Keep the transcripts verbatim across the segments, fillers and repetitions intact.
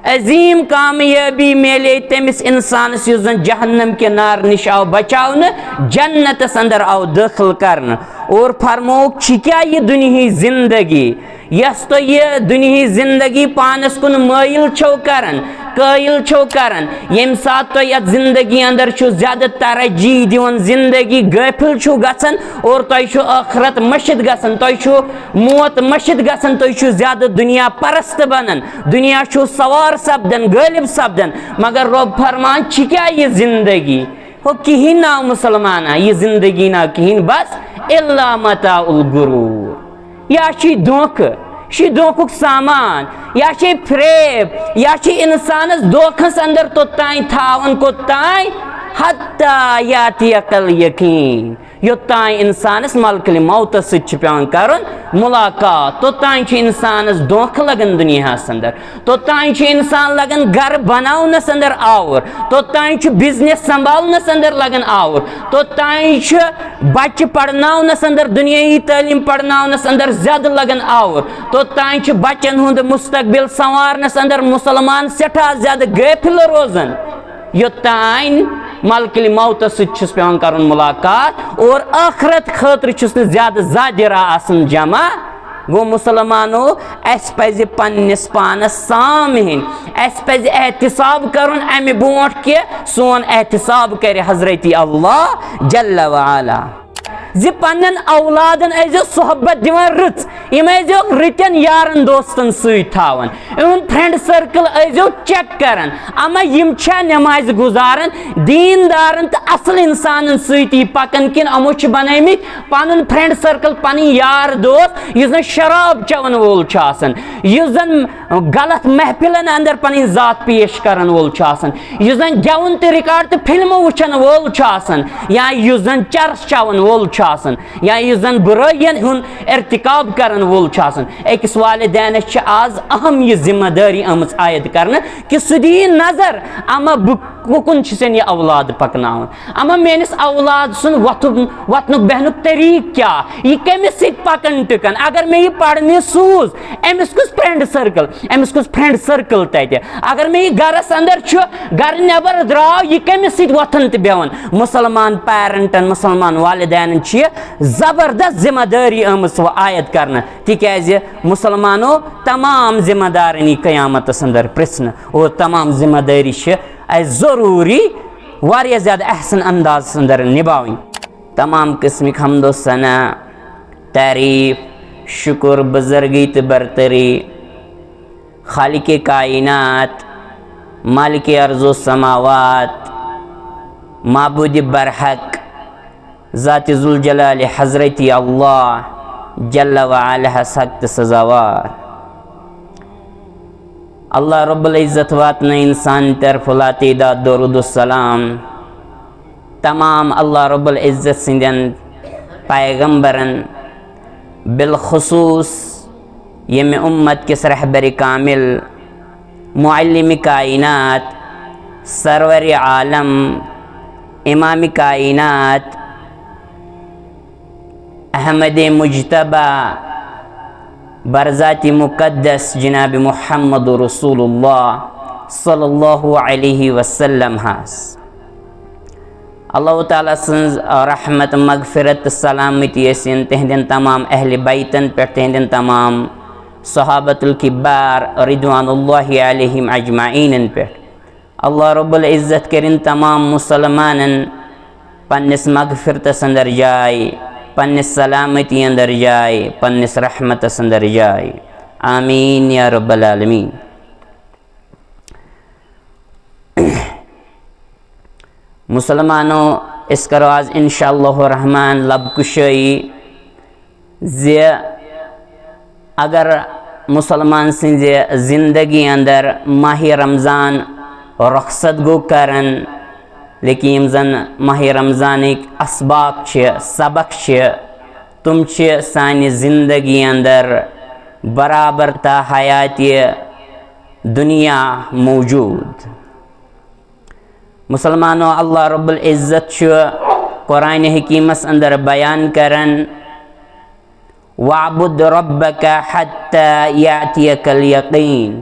عظیم کامیٲبی میلے تٔمِس اِنسانَس یُس زَن جہنم کہِ نارٕ نِش آو بچاونہٕ، جنتَس اندر آو دٲخل کرنہٕ۔ اور فرمووُکھ، چھِ کیٛاہ یہِ دُنیہٕچ زندگی، یۄس تۄہہِ یہِ دُنیہٕچ زندگی پانَس کُن مٲیِل چھَو کران، قٲیِل چھَو کران، ییٚمہِ ساتہٕ تۄہہِ یَتھ زندگی اندر چھُو زیادٕ ترجیح دِوان، زندگی غٲفِل چھُو گژھان اور تۄہہِ چھُو ٲخرت مٔشِتھ گژھان، تۄہہِ چھُو موت مٔشِتھ گژھان، تُہۍ چھِو زیادٕ دُنیا پرست بنان، دُنیا چھُو سوار سپدان، غٲلب سپدان۔ مگر رۄب فرمان، چھِ کیٛاہ یہِ زندگی؟ ہو کِہیٖنۍ ناو مُسلمانہ، یہِ زندگی ناو کِہیٖنۍ، بس الا متاع الغرور۔ یا چھُ یہِ دھوکہٕ، یہِ چھُ یہِ دھوکُک سامان، یا چھُ یہِ فریب، یا چھُ اِنسانس دھوکھس اندر توٚتام تھاوان، کوٚتام؟ حتی یاتیک الیقین۔ یوٚتام اِنسانَس ملکل موتَس سۭتۍ چھِ پٮ۪وان کَرُن مُلاقات، توٚتام چھُ اِنسانَس دھوکہٕ لَگان دُنیاہَس اندر، توٚتام چھُ اِنسان لَگان گَرٕ بَناونَس اندر آوُر، توٚتام چھُ بِزنِس سنبھالنَس اندر لَگان آوُر، توٚتام چھُ بَچہِ پَرناونَس اندر، دُنیٲیی تعلیٖم پَرناونَس اندر زیادٕ لَگان آوُر، توٚتام چھُ بَچَن ہُنٛد مُستقبِل سنوارنَس اندر مُسلمان سٮ۪ٹھاہ زیادٕ غٲفِل روزان۔ یوٚتام ملکل موتس سۭتۍ چھُس پٮ۪وان کرُن مُلاقات اور ٲخرت خٲطرٕ چھُس نہٕ زیادٕ زادِرا آسان جمع۔ گوٚو مُسلمانو، اَسہِ پَزِ پننِس پانس سام ہیٚنۍ، اَسہِ پَزِ احتساب کرُن اَمہِ برونٛٹھ کہِ سون احتساب کرِ حضرت اللہ جل وعلا۔ زِ پننٮ۪ن اولادن ٲسۍزیو صحبت دِوان رٕژ، یِم ٲسۍزیو رٕتٮ۪ن یارن دوستن سۭتۍ تھاوان، یِہُنٛد فرینڈ سرکل ٲسۍزیو چیک کران، اما یِم چھا نمازِ گُزاران، دیندارن تہٕ اصل انسانن سۭتی پکان، کِنہٕ یِمو چھِ بنٲومٕتۍ پنُن فرینڈ سرکل، پنٕنۍ یار دوست، یُس زن شراب چٮ۪ون وول چھُ آسان، یُس زن غلط محفلن اندر پنٕنۍ ذات پیش کرن وول چھُ آسان، یُس زن گٮ۪وُن تہٕ ریکارڈ تہٕ فلمہٕ وٕچھن وول چھُ آسان، یا یُس زن چرس چٮ۪ون وول چھُ آسان، یا یُس زن بُرٲیین ہُنٛد ارتکاب کرن وول چھُ آسان۔ أکِس والدینس چھِ آز اہم یہِ ذمہ دٲری آمٕژ عائد کرنہٕ کہِ سُہ دِیہِ نظر، اما بہٕ کُکُن چھُسن یہِ اولاد پکناوان، اما میٲنِس اولاد سُنٛد وۄتھُن، وۄتھنُک بیہنُک طریٖقہٕ کیٛاہ، یہِ کٔمِس سۭتۍ پکان ٹکان۔ اگر مےٚ یہِ پرنہِ سوٗز، أمِس کُس فرینڈ سرکل، أمِس کُس فرینڈ سرکل تتہِ؟ اگر مےٚ یہِ گرس اندر چھُ، گرٕ نٮ۪بر درٛاو، یہِ کٔمِس سۭتۍ وۄتھان تہٕ بیہوان؟ مُسلمان پیرنٹن، مُسلمان والدینن چھِ یہِ زبردست ذمہ دٲری آمٕژ وۄنۍ عائد کرنہٕ، تِکیازِ مُسلمانو، تمام ذمہ دارن یی قیامتس اندر پرژھنہٕ اور تمام ذمہ دٲری چھِ اَسہِ ضروٗری واریاہ زیادٕ احسن اندازس اندر نباوٕنۍ۔ تمام قسمٕکۍ حمد و ثنا، تعریٖف، شُکُر، بُزرگی تہٕ برتری خالق کائنات، مالک ارض و سماوات، معبود برحق، ذات ذوالجلال حضرت اللہ جل وعلا ہس حق تہٕ سزاوار۔ اللہ رب العزت واتنٲے انسان طرفہٕ لاتعداد درود و سلام تمام اللہ رب العزت سٕنٛدٮ۪ن پیغمبرن، بالخصوص ییٚمہِ اُمت کِس رہبر کامل، معلم کائنات، سرور عالم، امام کائنات، احمد مجتبیٰ، برذات مقدس جناب محمد رسول اللہ صلی اللہ علیہ وسلم ہس۔ اللہ تعالیٰ سٕنٛز رحمت، مغفرت تہٕ سلامتی ٲسِن تِہنٛدٮ۪ن تمام اہل بیتن پٮ۪ٹھ، تِہنٛدٮ۪ن تمام صحابت الکبار رضوان اللہ علیہم اجمعینن پٮ۪ٹھ۔ اللہ رب العزت کٔرِن تمام مُسلمانن پننِس مغفرتس اندر جاے، پننِس سلامتی اندر جاے، پننِس رحمتس اندر جاے۔ آمین یا رب العالمین۔ مُسلمانو، أسۍ کرو آز انشاءاللہ الرحمن لب کُشٲیی زِ اگر مُسلمان سٕنٛزِ زندگی اندر ماہِ رمضان رخصت گوٚو کران، لیکن یِم زن ماہِ رمضانٕکۍ اسباق چھِ، سبق چھِ، تِم چھِ سانہِ زندگی اندر برابر تا حیاتِ دنیا موجود۔ مُسلمانو، اللہ رب العزت چھُ قرآن حکیمس اندر بیان کران، "واعبد ربک حتی یأتیک الیقین"۔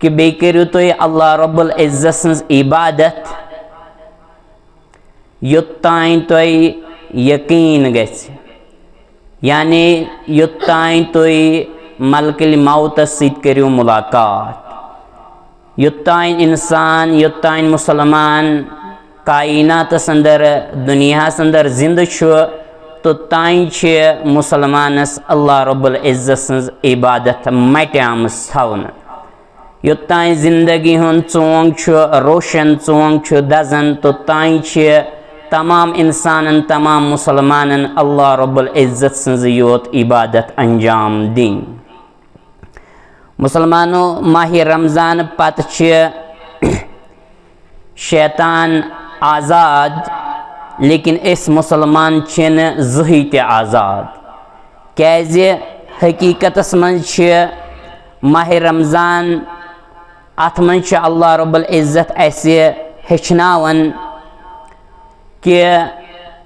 کہِ بیٚیہِ کٔرِو تُہۍ اللہ رب العزت سٕنٛز عبادت، یوٚتام تۄہہِ یقیٖن گژھِ، یعنی یوٚتام تُہۍ ملکل موتس سۭتۍ کٔرِو ملاقات۔ یوٚتام انسان، یوٚتام مسلمان کائناتس اندر، دنیاہس اندر زندٕ چھُ، توٚتام چھِ مسلمانس اللہ رب العزت سٕنٛز عبادت مٹیمٕژ تھاونہٕ۔ یوٚتام زندگی ہُنٛد ژونگ چھُ روشن، ژونگ چھُ دزان، توٚتام چھِ تمام انسانن، تمام مسلمانن اللہ رب العزت سٕنٛز یوت عبادت انجام دِنۍ۔ مسلمانو، ماہِ رمضان پتہٕ چھِ شیطان آزاد، لیکن أسۍ مسلمان چھِنہٕ زٕہٕے تہِ آزاد، کیازِ حقیقتس منٛز چھِ ماہِ رمضان، اتھ منٛز چھُ اللہ رب العزت اسہِ ہیٚچھناوان کہِ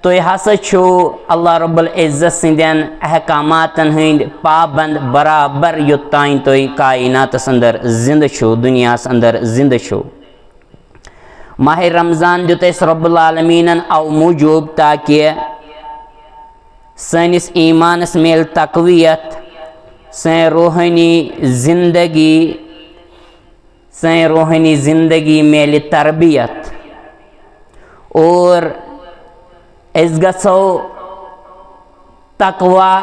تُہۍ ہسا چھِو اللہ رب العزت سٕنٛدٮ۪ن احکاماتن ہٕنٛدۍ پابند برابر، یوٚتام تُہۍ کائناتس اندر زندٕ چھِو، دنیاہس اندر زندٕ چھِو۔ ماہِ رمضان دیُت اسہِ رب العالمینن او موٗجوٗب تاکہِ سٲنِس ایمانس میلہِ تقویت، سٲنۍ روحٲنی زندگی، سٲنۍ روحٲنی زندگی میلہِ تربیت اور أسۍ گژھو تقوی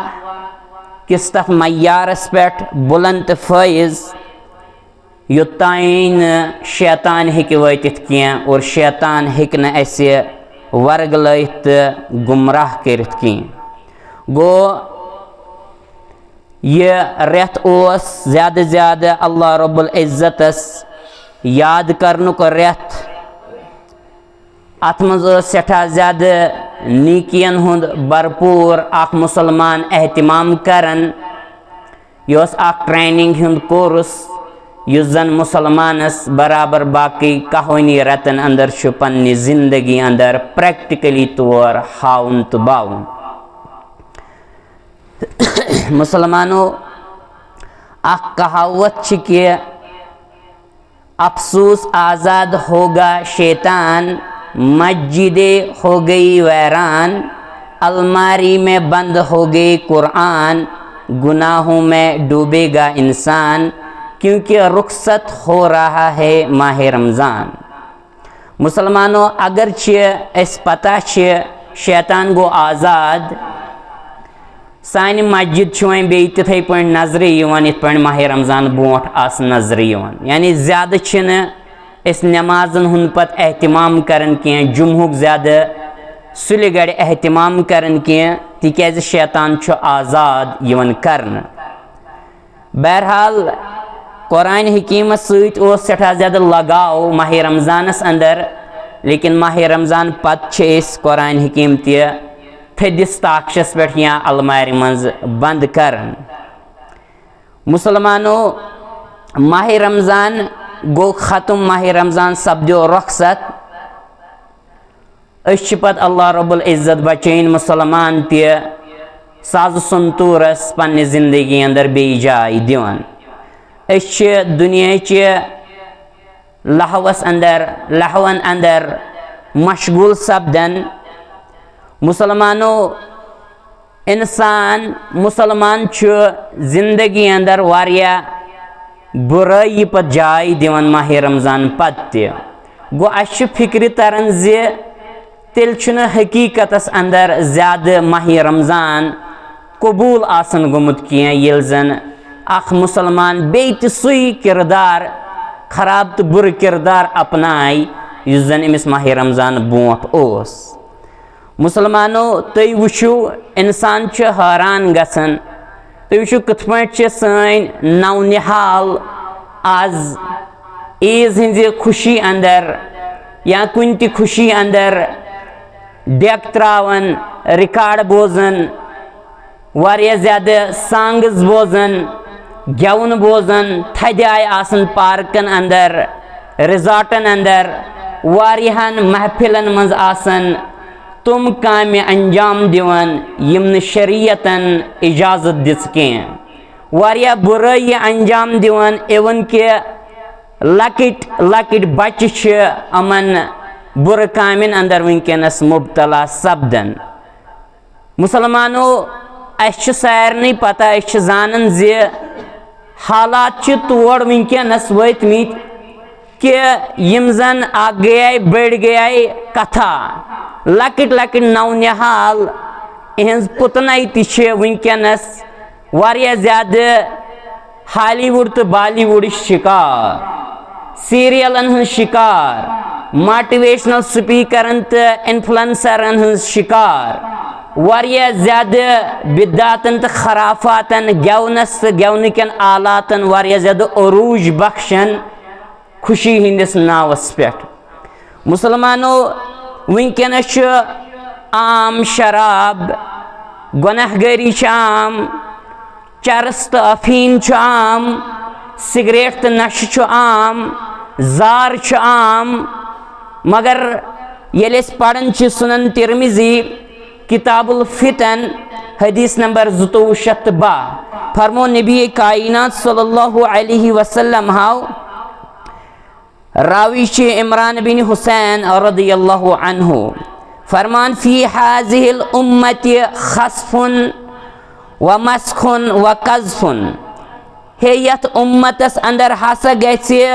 کِس تتھ معیارس پٮ۪ٹھ بلند تہٕ فٲیض، یوٚتام نہٕ شیطان ہیٚکہِ وٲتِتھ کینٛہہ اور شیطان ہیٚکہِ نہٕ اسہِ ورگلٲیِتھ تہٕ گمراہ کٔرِتھ کینٛہہ۔ گوٚو، یہِ رٮ۪تھ اوس زیادٕ زیادٕ اللہ رب العزتس یاد کرنُک رٮ۪تھ۔ اتھ منٛز ٲس سٮ۪ٹھاہ زیادٕ نیکین ہُنٛد بھرپوٗر اکھ مسلمان اہتمام کران۔ یہِ اوس اکھ ٹریننگ ہُنٛد کورس، یُس زن مسلمانس برابر باقی کہوٲنی رٮ۪تن اندر چھُ پننہِ زندگی اندر پریکٹیکلی طور ہاوُن تہٕ باوُن۔ مسلمانو، اکھ کہاوت چھِ کہِ افسوس آزاد ہوگا شیطان، مسجدیں ہو گئی ویران، الماری میں بند ہو گئی قرآن، گناہوں میں ڈوبے گا انسان، کیونکہ رخصت ہو رہا ہے ماہِ رمضان۔ مسلمانو، اگرچہ اسہِ پتہ چھِ شیطان گوٚو آزاد، سانہِ مسجد چھِ وۄنۍ بیٚیہِ تِتھے پٲٹھۍ نظرِ یِوان یِتھ پٲٹھۍ ماہِ رمضان برونٛٹھ آسہٕ نظرِ یِوان، یعنی زیادٕ چھِنہٕ أسۍ نمازن ہُنٛد پتہٕ اہتمام کران کینٛہہ، جمعہُک زیادٕ سُلہِ گڑِ اہتمام کران کینٛہہ، تِکیازِ شیطان چھُ آزاد یِوان کرنہٕ۔ بہرحال، قرآن حکیمس سۭتۍ اوس سٮ۪ٹھاہ زیادٕ لگاو ماہِ رمضانس اندر، لیکن ماہِ رمضان پتہٕ چھِ أسۍ قرآن حکیم تہِ تھٔدِس تاخچس پٮ۪ٹھ یا المارِ منٛز بند کران۔ مسلمانو، ماہِ رمضان گوٚو ختم، ماہِ رمضان سپدیو رخصت۔ أسۍ چھِ پتہٕ اللہ رب العزت بچٲوِن مسلمان تہِ سازٕ سنتورس پننہِ زندگی اندر بیٚیہِ جاے دِوان۔ أسۍ چھِ دُنیاہچہِ لہوس اندر، لہون اندر مشغول سپدان۔ مسلمانو، انسان، مسلمان چھُ زندگی اندر واریاہ بُرٲیی پتہٕ جاے دِوان ماہِ رمضان پتہٕ تہِ۔ گوٚو، اسہِ چھُ فکرِ تران زِ تیٚلہِ چھُنہٕ حقیقتس اندر زیادٕ ماہِ رمضان قبول آسان گوٚمُت کینٛہہ، ییٚلہِ زن اکھ مسلمان بیٚیہِ تہِ سُے کردار، خراب تہٕ بُرٕ کردار اپنایہِ، یُس زن أمِس ماہِ رمضان برونٛٹھ اوس۔ مسلمانو، تُہۍ وٕچھِو، انسان چھُ حٲران گژھان۔ تُہۍ وٕچھِو، کِتھ پٲٹھۍ چھِ سٲنۍ نو نہال آز عیٖذ ہٕنٛزِ خوشی اندر یا کُنہِ تہِ خوشی اندر ڈیک تراوان، ریکارڈ بوزان، واریاہ زیادٕ سانگز بوزان، گٮ۪وُن بوزان، تھدِ آیہِ آسان پارکن اندر، ریزارٹن اندر، واریاہن محفلن منٛز آسان تِم کامہِ انجام دِوان، یِم نہٕ شریعتن اجازت دِژ کینٛہہ۔ واریاہ بُرٲیی انجام دِوان، اِوٕن کہِ لۄکٕٹۍ لۄکٕٹۍ بچہِ چھِ یِمن بُرٕ کامٮ۪ن اندر وٕنکیٚنس مبتلا سپدان۔ مسلمانو، اسہِ چھُ سارنٕے پتہ، أسۍ چھِ زانان زِ حالات چھِ تور وٕنکیٚنس وٲتمٕتۍ کہِ یِم زن اکھ گٔیے بٔڑۍ گٔیے کتھا، لۄکٕٹۍ لۄکٕٹۍ نونِحال، یِہنٛز پُتنے تہِ چھِ وٕنکیٚنس واریاہ زیادٕ ہالی وُڈ تہٕ بالی وُڈٕچ شکار، سیریلن ہٕنٛز شکار، موٹیویشنل سپیکرن تہٕ انفلوئنسرن ہٕنٛز شکار، واریاہ زیادٕ بدعاتن تہٕ خرافاتن، گٮ۪ونس تہٕ گٮ۪ونہٕ کٮ۪ن آلاتن واریاہ زیادٕ عروج بخشان خوشی ہٕنٛدِس ناوس پٮ۪ٹھ۔ مسلمانو، وٕنکیٚنس چھُ عام شراب، گۄناہ گٲری چھِ عام، چرس تہٕ افیٖن چھُ عام، سگریٹ تہٕ نشہٕ چھُ عام، زار چھُ عام۔ مگر ییٚلہِ أسۍ پران چھِ سنن ترمذی، کتاب الفتن، حدیث نمبر زٕتووُہ شیٚتھ تہٕ باہ، فرمو نبی کائنات صلی اللہ علیہ وسلم ہاو، راوی چھِ عمران بن حسین رضی اللہ عنہ، فرمان، فی هذه الامة خسف و مسخ و قذف۔ ہے، یتھ امتس اندر ہسا گژھِ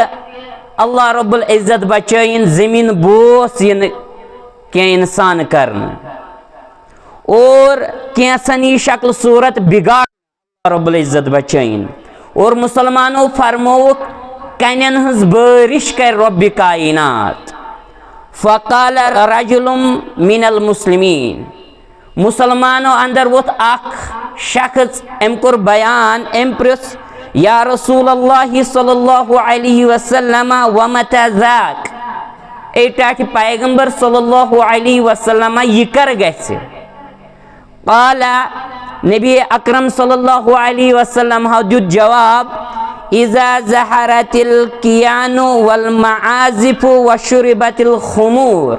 اللہ رب العزت بچٲیِن زمین بوس یِنہٕ کینٛہہ انسان کرنہٕ، اور کینٛژن یی شکل صورت بگاڑ۔ رب العزت بچٲیِن۔ اور مسلمانو فرمووُکھ، کنٮ۪ن ہٕنٛز بٲرِش کرِ رب کائنات۔ فقال رجل من المسلمین۔ مسلمانو اندر ووٚتھ اکھ شخص، أمۍ کوٚر بیان، أمۍ پرُژھ، یا رسول اللہ صلی اللہ علیہ وسلم، ومتى ذاک؟ اے ٹاٹھہِ پیغمبر صلی اللہ علیہ وسلم، یہِ کر گژھِ؟ قال، نبی اکرم صلی اللہ علیہ وسلم ہو دیُت جواب، اذا ظہرت الکیان والمعازف وشربت الخمور۔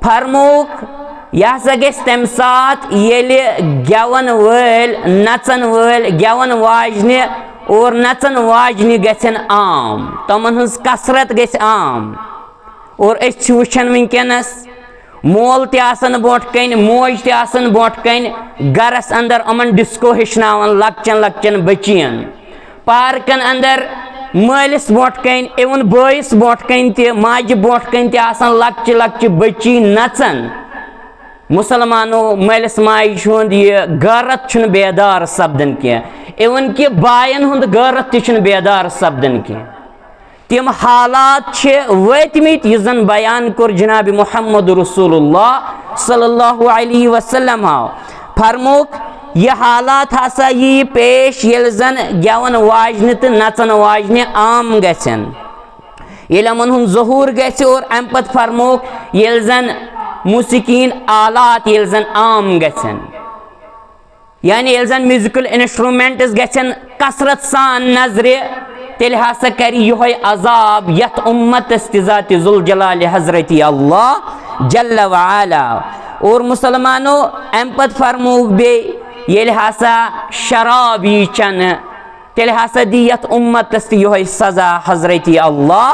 فرموک، یہِ ہسا گژھِ تمہِ ساتہٕ ییٚلہِ گٮ۪ون وٲلۍ، نژن وٲلۍ، گٮ۪ون واجنہِ اور نژن واجنہِ گژھن عام، تِمن ہٕنٛز کثرت گژھِ عام۔ اور أسۍ چھِ وٕچھان وٕنکیٚنَس، مول تہِ آسان برونٛٹھ کَنہِ، موج تہِ آسان برونٛٹھ کَنہِ، گَرَس اندر یِمَن ڈسکو ہیٚچھناوان لۄکچَن لۄکچَن بٔچِیَن۔ پارکَن اندر مٲلِس برونٛٹھ کَنہِ، اِوٕن بٲیِس برونٛٹھ کَنہِ تہِ، ماجہِ برونٛٹھ کَنہِ تہِ آسان لۄکچہِ لۄکچہِ بٔچی نَژان۔ مُسلمانو، مٲلِس ماجہِ ہُنٛد یہِ غٲرت چھُنہٕ بیدار سپدان کینٛہہ، اِوٕن کہِ بایَن ہُنٛد غٲرت تہِ چھُنہٕ بیدار سپدان کینٛہہ۔ تِم حالات چھِ وٲتمٕتۍ، یُس زن بیان کوٚر جناب محمد رسول اللہ صلی اللہ علیہ وسلم۔ فرموک، یہِ حالات ہسا یی پیش، ییٚلہِ زن گٮ۪ون واجنہِ تہٕ نژن واجنہِ عام گژھن، ییٚلہِ یِمن ہُنٛد ظہور گژھِ، اور امہِ پتہٕ فرموک، ییٚلہِ زن موسیقی ہٕنٛدۍ آلات ییٚلہِ زن عام گژھن۔ یعنی ییٚلہِ زن میوزیکل انسٹرومنٹس گژھن کثرت سان نظرِ، تیٚلہِ ہسا کرِ یِہوٚے عذاب یتھ امتس تہِ ذات ذوالجلال حضرت اللہ جل وعلا۔ اور مسلمانو، امہِ پتہٕ فرمووُکھ بیٚیہِ، ییٚلہِ ہسا شراب یی چنہٕ، تیٚلہِ ہسا دی یتھ امتس تہِ یِہوٚے سزا حضرت اللہ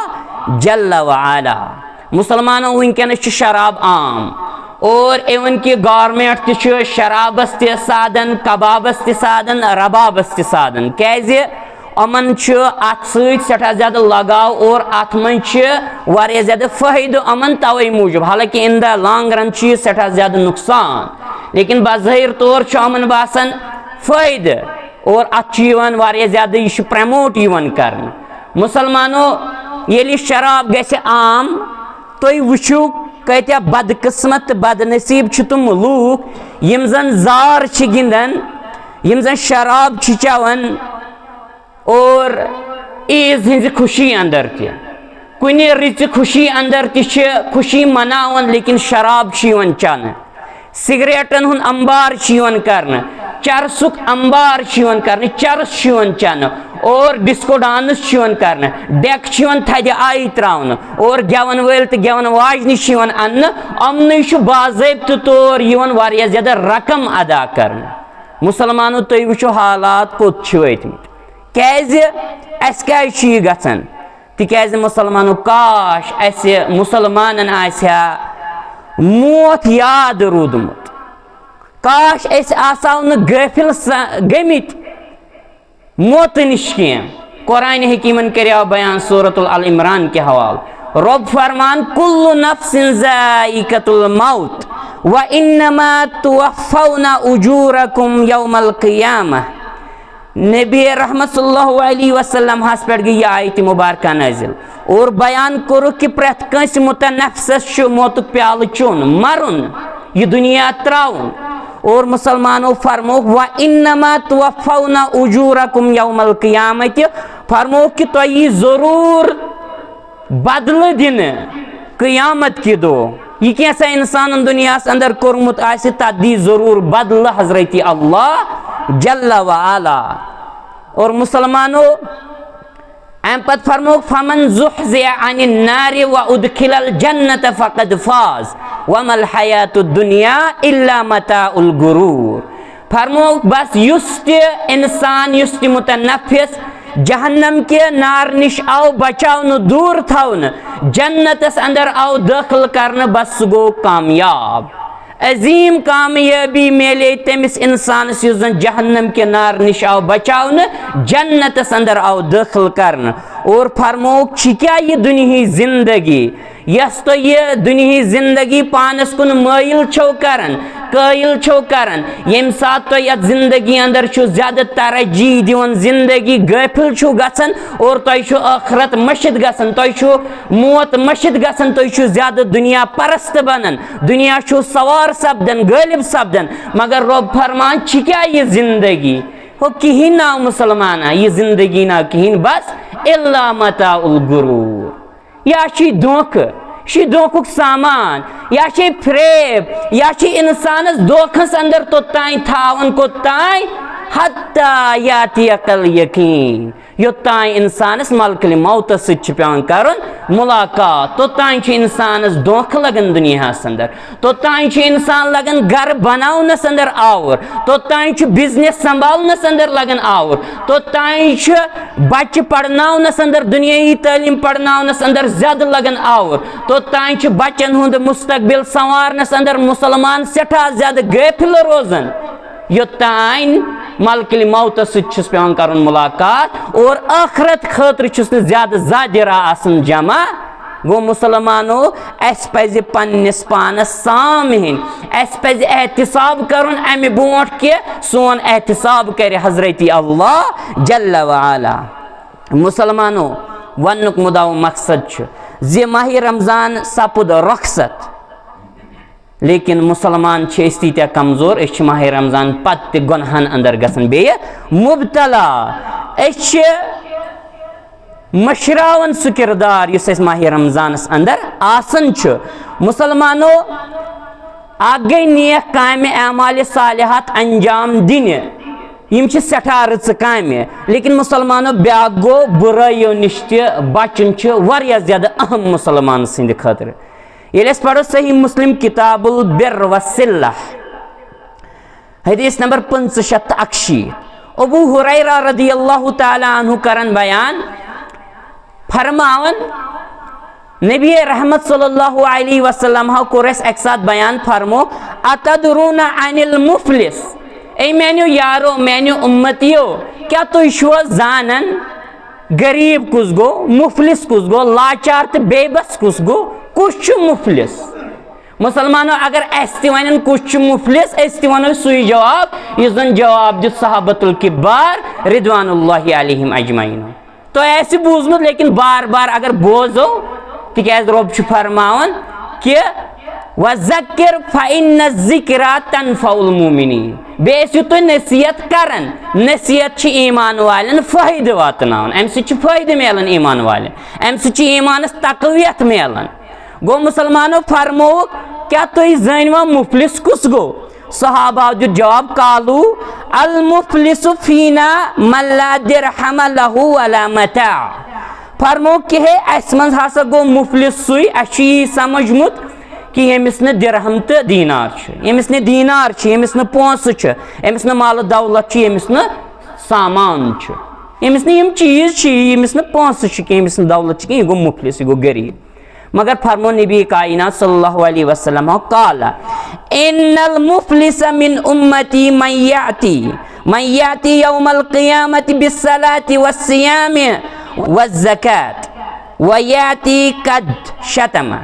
جل وعلا۔ مسلمانو، وٕنکیٚنَس چھُ شراب عام، اور اِوٕن کہِ گورمنٹ تہِ چھُ شرابس تہِ سادن، کبابس تہِ سادن، ربابس تہِ سادن۔ کیازِ؟ یِمن چھُ اتھ سۭتۍ سٮ۪ٹھاہ زیادٕ لگاو اور اتھ منٛز چھِ واریاہ زیادٕ فٲیدٕ یِمن توے موٗجوٗب، حالانکہِ in the long run چھُ یہِ سٮ۪ٹھاہ زیادٕ نقصان، لیکن بظٲہر طور چھُ یِمن باسان فٲیدٕ۔ اور اتھ چھُ یِوان واریاہ زیادٕ، یہِ چھُ پرموٹ یِوان کرنہٕ۔ مسلمانو، ییٚلہِ یہِ شراب گژھِ عام، تُہۍ وٕچھِو کۭتیاہ بدقسمت تہٕ بدنصیب چھِ تِم لوٗکھ، یِم زن زار چھِ گِنٛدان، یِم زن شراب چھِ چٮ۪وان، اور عیٖذ ہٕنٛزِ خوشی اندر تہِ، کُنہِ رٕژِ خوشی اندر تہِ چھِ خوشی مناوان، لیکن شراب چھِ یِوان چٮ۪نہٕ۔ سگریٹن ہُنٛد انبار چھُ یِوان کرنہٕ، چرسُک انبار چھُ یِوان کرنہٕ، چرس چھُ یِوان چٮ۪نہٕ، اور ڈسکو ڈانس چھُ یِوان کرنہٕ، ڈیک چھُ یِوان تھدِ آیہِ تراونہٕ، اور گٮ۪ون وٲلۍ تہٕ گٮ۪ون واجنہِ چھِ یِوان اننہٕ۔ یِمنٕے چھُ باضٲبطہٕ طور یِوان واریاہ زیادٕ رقم ادا کرنہٕ۔ مسلمانو، تُہۍ وٕچھِو حالات کوٚت چھِ وٲتمٕتۍ۔ کیازِ؟ اَسہِ کیازِ چھُ یہِ گژھان؟ تِکیٛازِ مُسلمانو، کاش اَسہِ مُسلمانن آسہِ ہا موت یاد روٗدمُت، کاش أسۍ آسہو نہٕ غٲفِل س-، گٔمٕتۍ موتہٕ نِش کینٛہہ۔ قرآن حکیمن کریو بیان سورۃ العمران کہِ حوالہٕ۔ رۄب فرمان، "کل نفس ذائقۃ الموت و انما توفون اجورکم یوم القیامہ۔" نبی رحمت صلی اللہ علیہ وسلم ہس پٮ۪ٹھ گٔے یہِ آیت مبارکہ نازل اور بیان کوٚرُکھ کہِ پرٛٮ۪تھ کٲنٛسہِ متنفسس چھُ موتُک پیالہٕ چیوٚن، مرُن، یہِ دُنیا ترٛاوُن۔ اور مُسلمانو فرمووُکھ، "و انما توفون اجورکم یوم القیامۃ"، فرمووُکھ کہِ تۄہہِ یی ضروٗر بدلہٕ دِنہٕ قیامت کہِ دۄہ۔ یہِ کینٛژھا اِنسانن دُنیاہس اندر کوٚرمُت آسہِ، تتھ دی ضروٗر بدلہٕ حضرت اللہ جل و علا۔ اور مُسلمانو، امہِ پتہٕ فرمووُکھ، "فمن زحزح عن النار و ادخل الجنۃ فقد فاز وما الحیات الدنیا الا متاع الغرور۔" فرمووُکھ، بس یُس تہِ اِنسان، یُس تہِ مُتنفِس جہنم کہِ نار نِش آو بچاونہٕ، دوٗر تھاونہٕ، جنتس اندر آو دٲخل کرنہٕ، بس سُہ گوٚو کامیاب۔ عظیٖم کامیٲبی میلے تٔمِس اِنسانس یُس زن جہنم کہِ نار نِش آو بچاونہٕ، جنتس اندر آو دٲخل کرنہٕ۔ اور فرمووُکھ، چھِ کیٛاہ یہِ دُنیہٕچ زندگی، یۄس تۄہہِ یہِ دُنیہٕچ زندگی پانس کُن مٲیِل چھو کران، قٲیِل چھو کران، ییٚمہِ ساتہٕ تۄہہِ یتھ زندگی اندر چھُو زیادٕ ترجیح دِوان، زندگی غٲفِل چھُو گژھان اور تۄہہِ چھُو ٲخرت مٔشِتھ گژھان، تۄہہِ چھُو موت مٔشِتھ گژھان، تُہۍ چھِو زیادٕ دُنیا پرست بنان، دُنیا چھُو سوار سپدان، غٲلب سپدان۔ مگر رۄب فرمان، چھِ کیٛاہ یہِ زندگی؟ ہو کِہیٖنۍ ناو مُسلمانہ، یہِ زندگی ناو کِہیٖنۍ، بس الا متاع الغرور۔ یا چھُ یہِ دھوکہٕ، یہِ چھُ دھوکُک سامان، یا چھُ یہِ فریب، یا چھُ اِنسانس دھوکس اندر توٚتام تھاوان، کوٚتام؟ حتی یاتیک الیقین۔ یوٚتام اِنسانس ملکل موتس سۭتۍ چھُ پٮ۪وان کرُن ملاقات، توٚتام چھُ اِنسانس دھوکہٕ لگان دُنیاہس اندر، توٚتام چھُ اِنسان لگان گرٕ بناونس اندر آوُر، توٚتام چھُ بزنس سنبھالنس اندر لگان آوُر، توٚتام چھُ بچہِ پرناونس اندر، دُنیٲیی تعلیٖم پرناونس اندر زیادٕ لگان آوُر، توٚتام چھُ بچن ہُنٛد مستقبل سنوارنس اندر مُسلمان سٮ۪ٹھاہ زیادٕ غٲفِل روزان۔ یوٚتام ملکل موتس سۭتۍ چھُس پٮ۪وان کرُن ملاقات اور ٲخرت خٲطرٕ چھُس نہٕ زیادٕ زادِ راہ آسان جمع۔ گوٚو مُسلمانو، اَسہِ پَزِ پننِس پانس سام ہیٚنۍ، اَسہِ پَزِ احتساب کرُن اَمہِ برونٛٹھ کہِ سون احتساب کرِ حضرت اللہ جل و علا۔ مُسلمانو، وننُک مُدعا و مقصد چھُ زِ ماہِ رمضان سپُد رۄخصت، لیکن مُسلمان چھِ أسۍ تیٖتیٛاہ کمزور، أسۍ چھِ ماہِ رمضان پتہٕ تہِ گۄنہن اندر گژھان بیٚیہِ مبتلا۔ أسۍ چھِ مٔشراوان سُہ کردار یُس اَسہِ ماہِ رمضانس اندر آسان چھُ۔ مُسلمانو، اکھ گٔے نیک کامہِ، اعمالِ صالحات انجام دِنہِ، یِم چھِ سٮ۪ٹھاہ رٕژٕ کامہِ، لیکن مُسلمانو، بیٛاکھ گوٚو بُرٲیو نِش تہِ بچُن چھُ واریاہ زیادٕ اہم مُسلمان سٕنٛدِ خٲطرٕ۔ ییٚلہِ أسۍ پرو صحیح مسلم کتاب البر والصلہ، حدیث نمبر پٕنٛژٕہ شیٚتھ تہٕ اَکشیٖتھ، ابو ہریرہ رضی اللہ تعالیٰ عنہ کرن بیان، فرماوان، نبی رحمت صلی اللہ علیہ وسلم ہو کوٚر اَسہِ اَکہِ ساتہٕ بیان، فرمو، "اتدرون عن المفلس؟" اے میانیو یارو، میانیو امتیو، کیٛاہ تُہۍ چھِوا زانان غریب کُس گوٚو، مفلس کُس گوٚو، لاچار تہٕ بے بس کُس گوٚو؟ کُس چھُ مفلس؟ مُسلمانو، اگر اَسہِ تہِ وَنن کُس چھُ مفلس، أسۍ تہِ وَنو سُے جواب یُس زَن جواب دیُت صحابۃ الکبار رضوان اللہ علیہم اجمعین۔ تۄہہِ آسہِ بوٗزمُت، لیکن بار بار اگر بوزو، تِکیٛازِ رۄب چھُ فرماوان کہِ، "وذکر فإن الذکری تنفع المؤمنین"، بیٚیہِ ٲسِو تُہۍ نصیحت کران۔ نصیحت چھِ ایمان والٮ۪ن فٲیدٕ واتناوان، اَمہِ سۭتۍ چھُ فٲیدٕ میلان ایمان والٮ۪ن، اَمہِ سۭتۍ چھُ ایمانس تقویت میلان۔ گوٚو مُسلمانو، فرمووُکھ، کیٛاہ تُہۍ زٲنِوا مُفلِس کُس گوٚو؟ صحابہ دیُت جواب، قالو، المفلس فینا من لا درہم لہ ولا متاع۔ فرمووُکھ کہِ ہے، اَسہِ منٛز ہسا گوٚو مُفلِس سُے، اَسہِ چھُ یی سمجھمُت کہِ ییٚمِس نہٕ درہم تہٕ دینار چھُ، ییٚمِس نہٕ دینار چھُ، ییٚمِس نہٕ پونٛسہٕ چھُ، ییٚمِس نہٕ مال و دولت چھُ، ییٚمِس نہٕ سامان چھُ۔ ییٚمِس نہٕ یِم چیٖز چھِ، ییٚمِس نہٕ پونٛسہٕ چھِ کینٛہہ، ییٚمِس نہٕ دولت چھِ کینٛہہ، یہِ گوٚو مُفلِس، یہِ گوٚو غریٖب۔ مگر فرمو نبی کائنات صلی اللہ علیہ وسلم، قال ان المفلس من امتی من یاتی من یاتی یوم القیامت بالصلاة والصیام والزکاة ویاتی قد شتم۔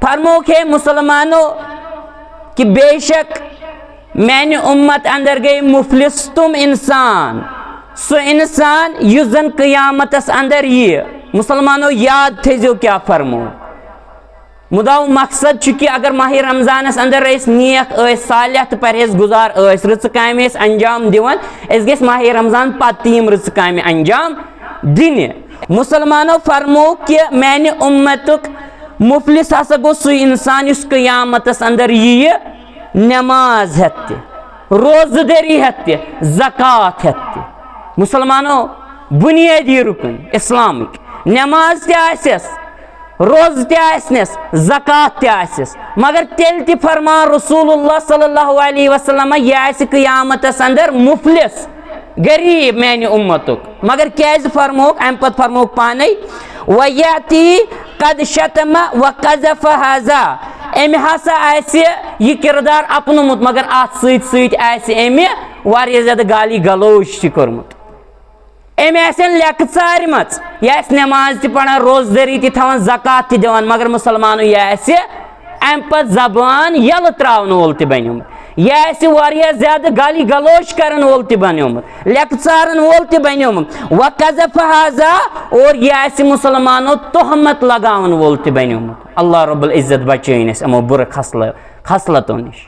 فرموک ہے مسلمانو کہ بے شک میانہِ اُمت اندر گٔے مُفلِس تِم اِنسان، سُہ اِنسان یُس زَن قیامتس اندر یِیہِ۔ مُسلمانو، یاد تھٲیزیو کیٛاہ فرمو۔ مُدعا و مقصد چھُ کہِ اگر ماہِ رمضانس اندر أسۍ نیک، أسۍ صالح تہٕ پرہیز گُزار، أسۍ رٕژٕ کامہِ أسۍ انجام دِوان، أسۍ گژھِ ماہِ رمضان پتہٕ تہِ یِم رٕژٕ کامہِ انجام دِنہِ۔ مُسلمانو، فرمو کہِ میانہِ اُمتُک مُفلِس ہسا گوٚو سُہ اِنسان یُس قیامتس اندر یِیہِ نماز ہٮ۪تھ تہِ، روزٕ دٲری ہٮ۪تھ تہِ، زکوٰۃ ہٮ۪تھ تہِ۔ مُسلمانو، بُنیٲدی رُکُن اِسلامٕکۍ، نماز تہِ آسٮ۪س، روزٕ تہِ آسنَس، زکوٰۃ تہِ آسٮ۪س، مگر تیٚلہِ تہِ فرمان رسول اللہ صلی اللہ علیہ وسلم، یہِ آسہِ قیامتس اندر مُفلِس، غریٖب میانہِ اُمتُک۔ مگر کیازِ فرمووُکھ؟ امہِ پتہٕ فرمووُکھ پانے، ویاتی قد شتم و قذف هذا، أمۍ ہسا آسہِ یہِ کردار اپنومُت، مگر اتھ سۭتۍ سۭتۍ آسہِ أمۍ واریاہ زیادٕ گالی گلوچ تہِ کوٚرمُت۔ أمۍ آسن لیٚکہٕ ژارِمژ، یہِ آسہِ نماز تہِ پران، روزدٲری تہِ تھاوان، زکوٰۃ تہِ دِوان، مگر مُسلمانو، یہِ آسہِ امہِ پتہٕ زبان یلہٕ تراونہٕ وول تہِ بنیومُت۔ یہِ آسہِ واریاہ زیادٕ گالی گلوچ کرن وول تہِ بنیومُت، لیٚکہٕ ژارن وول تہِ بنیومُت۔ وقذف هذا، اور یہِ آسہِ مُسلمانو تہمت لگاون وول تہِ بنیومُت۔ اللہ رب العزت بچٲیِن اَسہِ یِمو بُرٕ خصلہٕ، خصلتو نِش۔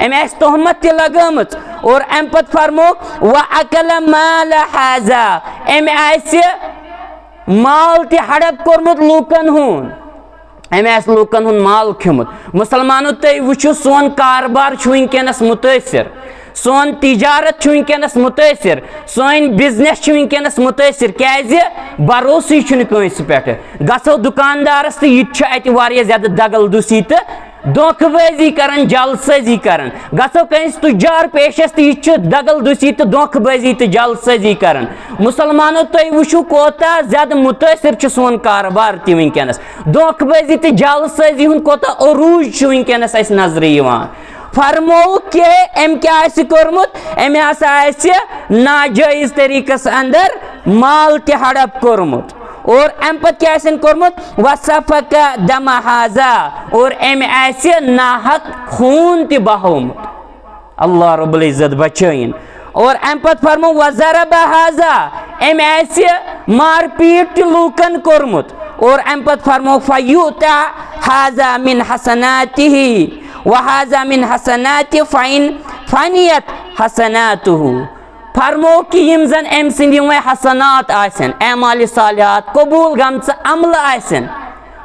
أمۍ آسہِ تہمت تہِ لگٲمٕژ۔ اور امہِ پتہٕ فرمووُکھ، واکل مال هذا، أمۍ آسہِ مال تہِ ہڑپ کوٚرمُت لوٗکن ہُنٛد۔ أمۍ آسہِ لوٗکن ہُنٛد مال کھیوٚمُت۔ مُسلمانو، تُہۍ وٕچھِو، سون کاربار چھُ وٕنکیٚنس مُتٲثِر، سون تجارت چھُ وٕنکیٚنس مُتٲثِر، سٲنۍ business چھِ وٕنکیٚنس مُتٲثِر۔ کیازِ؟ بروسٕے چھُنہٕ کٲنٛسہِ پٮ۪ٹھ۔ گژھو دُکاندارس تہٕ یہِ تہِ چھُ اتہِ واریاہ زیادٕ دغل دُسی تہٕ دھوکہٕ بٲزی کران، جعل سٲزی کران۔ گژھو کٲنٛسہِ تُجار پیشس تہٕ یہِ تہِ چھُ دغل دُسی تہٕ دھوکہٕ بٲزی تہٕ جعل سٲزی کران۔ مُسلمانو، تُہۍ وٕچھِو، کوتاہ زیادٕ مُتٲثِر چھُ سون کاربار تہِ وٕنکیٚنس۔ دھوکہٕ بٲزی تہٕ جعل سٲزی ہُنٛد کوتاہ عروج چھُ وٕنکیٚنس اَسہِ نظرِ یِوان۔ فرمووُکھ کہِ أمۍ کیٛاہ آسہِ کوٚرمُت؟ أمۍ ہسا آسہِ ناجٲیز طریٖقس اندر مال تہِ ہڑپ کوٚرمُت۔ اور اَمہِ پتہٕ کیٛاہ آسن کوٚرمُت؟ وسفک دم هذا، اور أمۍ آسہِ ناحق خوٗن تہِ بہومُت۔ اللہ رب العزت بچٲیِن۔ اور اَمہِ پتہٕ فرمو، وضرب هذا، أمۍ آسہِ مار پیٖٹ تہِ لوٗکن کوٚرمُت۔ اور اَمہِ پتہٕ فرمو، فیؤتى هذا من حسناته وهذا من حسناته فإن فنيت حسناته۔ فرمو کہِ یِم زن أمۍ سٕنٛدۍ یِمے حسنات آسن، اعمال صالحات، قبوٗل گٔمژٕ عملہٕ آسن،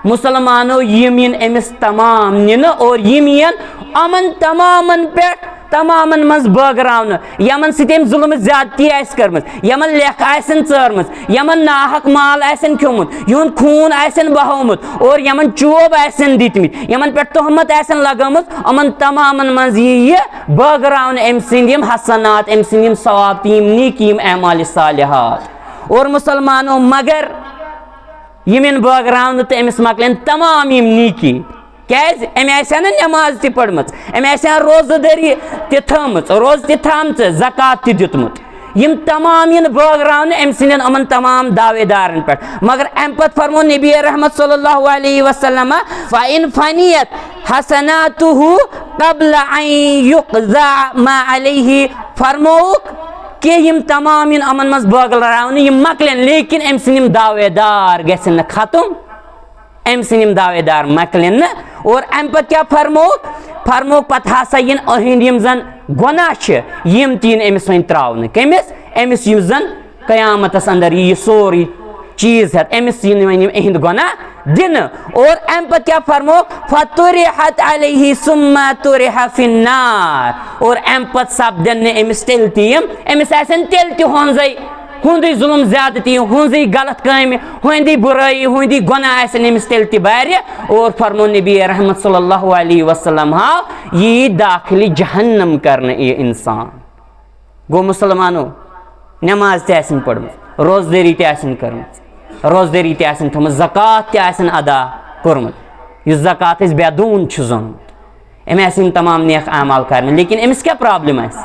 مُسلمانو، یِم یِن أمِس تمام نِنہٕ اور یِم یِن یِمن تمامن پٮ۪ٹھ، تمامن منٛز بٲگراونہٕ، یِمن سۭتۍ أمۍ ظُلمہٕ زیادتی آسہِ کٔرمٕژ، یِمن لیٚکھ آسن ژٲرمٕژ، یِمن ناحق مال آسن کھیوٚمُت، یِہُنٛد خوٗن آسن بہومُت اور یِمن چوب آسن دِتمٕتۍ، یِمن پٮ۪ٹھ تہمت آسن لگٲمٕژ، یِمن تمامن منٛز یی یہِ بٲگراونہٕ أمۍ سٕنٛدۍ یِم حسنات، أمۍ سٕنٛدۍ یِم ثواب تہٕ یِم نیکی، یِم اعمال صالحات۔ اور مُسلمانو، مگر یِم یِن بٲگراونہٕ تہٕ أمِس مۄکلن تمام یِم نیکی۔ کیازِ؟ أمۍ آسہِ ہا نہٕ نماز تہِ پٔرمٕژ، أمۍ آسہِ ہا روزٕ دٲری تہِ تھٲومٕژ، روزٕ تہِ تھامژٕ، زکوٰۃ تہِ دیُتمُت۔ یِم تمام یِن بٲگراونہٕ أمۍ سٕنٛدٮ۪ن یِمن تمام دعوے دارن پٮ۪ٹھ۔ مگر اَمہِ پتہٕ فرموو نبی رحمت صلی اللہ علیہ وسلم، فإن فنيت حسناته قبل أن يقضى ما عليه۔ فرمووُکھ کہِ یِم تمام یِن یِمن منٛز بٲگراونہٕ، یِم مۄکلن، لیکن أمۍ سٕنٛدۍ یِم دعوے دار گژھن نہٕ ختم۔ أمۍ سٕنٛدۍ یِم دعوے دار مۄکلن نہٕ۔ اور اَمہِ پتہٕ کیٛاہ فرمووُکھ؟ فرمووُکھ، پتہٕ ہسا یِن أہنٛدۍ یِم زن گۄناہ چھِ، یِم تہِ یِن أمِس وۄنۍ ترٛاونہٕ۔ کٔمِس؟ أمِس، یُس زن قیامتس اندر یہِ سورُے چیٖز ہٮ۪تھ، أمِس یِن وۄنۍ یِم اِہِنٛدۍ گۄناہ دِنہٕ۔ اور اَمہِ پتہٕ کیٛاہ فرمووُکھ؟ فطرحت عليه ثم طرح في النار۔ اور اَمہِ پتہٕ سپدن نہٕ أمِس تیٚلہِ تہِ یِم، أمِس آسن تیٚلہِ تہِ ہُنٛزے ہُنٛدُے ظُلُم زیادتی، ہُنٛزٕے غلط کامہِ، ہُنٛدی بُرٲیی، ہُنٛدی گۄناہ آسن أمِس تیٚلہِ تہِ بارِ۔ اور فرمو نبی رحمت صلی اللہ علیہ وسلم، ہاو، یی داخلِ جہنم کرنہٕ یہِ انسان۔ گوٚو مُسلمانو، نماز تہِ آسن پٔرمٕژ، روزدٲری تہِ آسن کٔرمٕژ، روزدٲری تہِ آسن تھٲومٕژ، زکوٰۃ تہِ آسن ادا کوٚرمُت، یُس زکوٰۃ أسۍ بے دوٗن چھُ زونمُت، أمۍ آسہِ یِم تمام نیک اعمال کرنہِ، لیکن أمِس کیٛاہ پرابلم آسہِ؟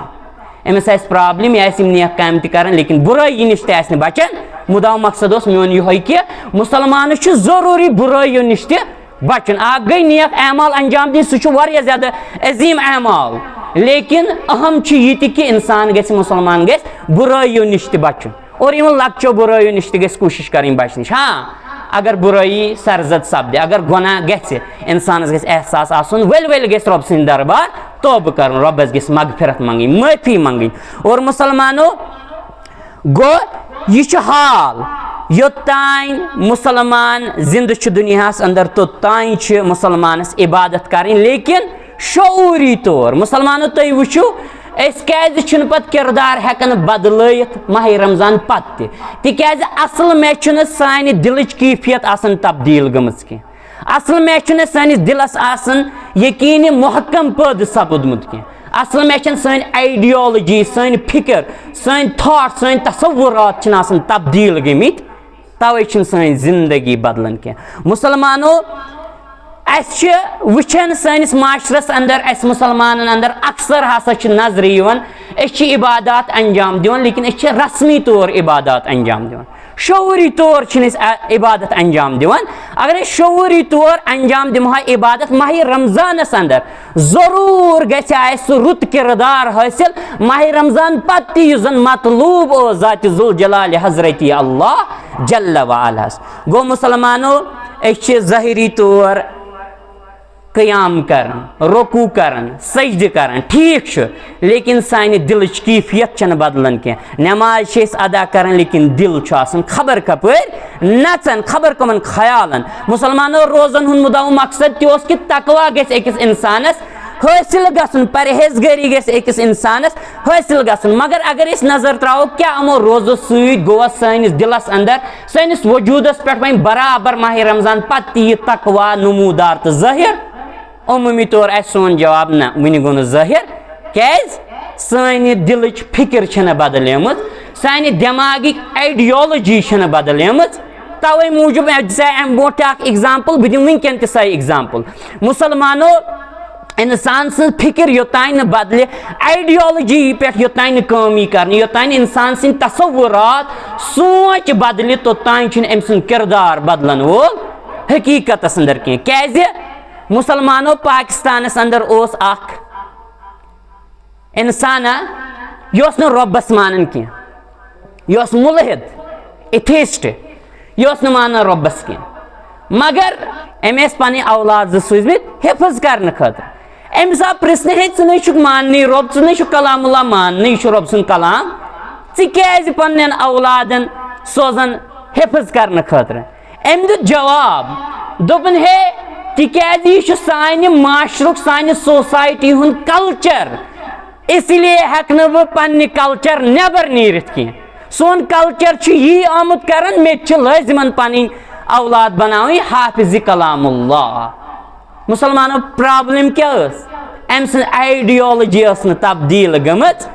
أمِس آسہِ پرابلم، یہِ آسہِ یِم نیک کامہِ تہِ کران، لیکن بُرٲیی نِش تہِ آسہِ نہٕ بچان۔ مُدا و مقصد اوس میون یِہوٚے کہِ مُسلمانس چھُ ضروٗری بُرٲییو نِش تہِ بچُن۔ اکھ گٔے نیک اعمال انجام دِنۍ، سُہ چھُ واریاہ زیادٕ عظیٖم اعمال، لیکن اہم چھُ یہِ تہِ کہِ انسان گژھِ، مُسلمان گژھِ بُرٲییو نِش تہِ بچُن۔ اور یِمن لۄکچو بُرٲیو نِش تہِ گژھِ کوٗشِش کرٕنۍ بچنٕچ۔ ہاں، اگر بُرٲیی سرزد سپدِ، اگر گۄناہ گژھِ، انسانس گژھِ احساس آسُن، ؤلۍ ؤلۍ گژھِ رۄب سٕنٛدِ دربار توبہٕ کرُن، رۄبس گژھِ مغفرت منٛگٕنۍ، معٲفی منٛگٕنۍ۔ اور مُسلمانو، گوٚو، یہِ چھُ حال، یوٚتام مُسلمان زِندٕ چھُ دُنیاہَس اندر، توٚتام چھِ مُسلمانَس عبادت کَرٕنۍ، لیکن شعوٗری طور۔ مُسلمانو، تُہۍ وٕچھِو، أسۍ کیٛازِ چھِنہٕ پَتہٕ کِردار ہٮ۪کان بدلٲیِتھ ماہِ رمضان پَتہٕ تہِ؟ تِکیٛازِ اَصٕل مےٚ چھُنہٕ سانہِ دِلٕچ کیفیت آسان تبدیٖل گٔمٕژ کینٛہہ۔ اصل میں چھُنہٕ سٲنِس دِلس آسان یقیٖنی محکم پٲدٕ سپُدمُت کینٛہہ۔ اصل میں چھَنہٕ سٲنۍ ideology، سٲنۍ فکر، سٲنۍ thought، سٲنۍ تصورات چھِنہٕ آسان تبدیٖل گٔمٕتۍ، توے چھِنہٕ سٲنۍ زندگی بدلان کینٛہہ۔ مُسلمانو، اَسہِ چھِ وٕچھان سٲنِس معاشرس اندر، اَسہِ مُسلمانن اندر اکثر ہسا چھِ نظرِ یِوان، أسۍ چھِ عبادات انجام دِوان، لیکن أسۍ چھِ رسمی طور عبادات انجام دِوان۔ شعوٗری طور چھِنہٕ أسۍ ع-، عبادت انجام دِوان۔ اگر أسۍ شعوٗری طور انجام دِمہو عبادت ماہِ رمضانس اندر، ضروٗر گژھِ اَسہِ سُہ رُت کردار حٲصِل ماہِ رمضان پتہٕ تہِ، یُس زن مطلوب اوس ذاتِ ذوالجلال حضرتی اللہ جل وعلاہس۔ گوٚو مُسلمانو، أسۍ چھِ ظٲہری طور قیام کران، رکوع کران، سجدٕ کران، ٹھیٖک چھُ، لیکن سانہِ دِلٕچ کیفیت چھَنہٕ بدلان کینٛہہ۔ نماز چھِ أسۍ ادا کران، لیکن دِل چھُ آسان خبر کپٲرۍ نژان، خبر کمن خیالن۔ مُسلمانو، روزن ہُنٛد مُدا و مقصد تہِ اوس کہِ تقویٰ گژھِ أکِس انسانس حٲصِل گژھُن، پرہیزگٲری گژھِ أکِس انسانس حٲصِل گژھُن۔ مگر اگر أسۍ نظر تراوو، کیٛاہ یِمو روزو سۭتۍ گوٚوا سٲنِس دِلس اندر، سٲنِس وجوٗدس پٮ۪ٹھ وۄنۍ برابر ماہِ رمضان پتہٕ تہِ یہِ تقویٰ نموٗدار تہٕ ظٲہِر؟ عموٗمی طور آسہِ سون جواب، نہ، وُنہِ گوٚو نہٕ ظٲہِر۔ کیٛازِ؟ سانہِ دِلٕچ فِکر چھَنہٕ بدلیمٕژ، سانہِ دٮ۪ماغٕکۍ ideology چھَنہٕ بدلیمٕژ۔ توے موٗجوٗب، مےٚ دِژے اَمہِ برونٛٹھ تہِ اکھ example، بہٕ دِمہٕ وٕنکٮ۪ن تہِ سۄے example۔ مُسلمانو، انسان سٕنٛز فِکر یوٚتانۍ نہٕ بدلہِ، ideology پٮ۪ٹھ یوٚتانۍ نہٕ کٲم یی کرنہٕ، یوٚتانۍ نہٕ انسان سٕنٛدۍ تصورات، سونٛچ بدلہِ، توٚتانۍ چھُنہٕ أمۍ سُنٛد کردار بدلن وول حقیٖقتس اندر کینٛہہ۔ کیٛازِ؟ مُسلمانو، پاکستانس اندر اوس اکھ انسانا، یہِ اوس نہٕ رۄبس مانان کینٛہہ، یہِ اوس مُلحد، atheist، یہِ اوس نہٕ مانان رۄبس کینٛہہ۔ مگر أمۍ ٲسۍ پنٕنۍ اولاد زٕ سوٗزمٕتۍ حفظ کرنہٕ خٲطرٕ۔ أمِس آو پرژھنہٕ، "ہے، ژٕ نَے چھُکھ ماننٕے رۄب، ژٕ نَے چھُکھ کلام اللہ ماننٕے، یہِ چھُ رۄب سُنٛد کلام، ژٕ کیٛازِ پننٮ۪ن اولادن سوزان حفظ کرنہٕ خٲطرٕ؟" أمۍ دیُت جواب، دوٚپُن، "ہے، تِکیٛازِ یہِ چھُ سانہِ معاشرُک، سانہِ society ہُنٛد culture، اسی لیے ہٮ۪کہٕ نہٕ بہٕ پننہِ culture نٮ۪بر نیٖرِتھ کینٛہہ۔ سون culture چھُ یی آمُت کران، مےٚ تہِ چھِ لٲزِمن پنٕنۍ اولاد بناوٕنۍ حافظ کلام اللہ۔" مُسلمانو، problem کیٛاہ ٲس؟ أمۍ سٕنٛز ideology ٲس نہٕ تبدیٖل گٔمٕژ،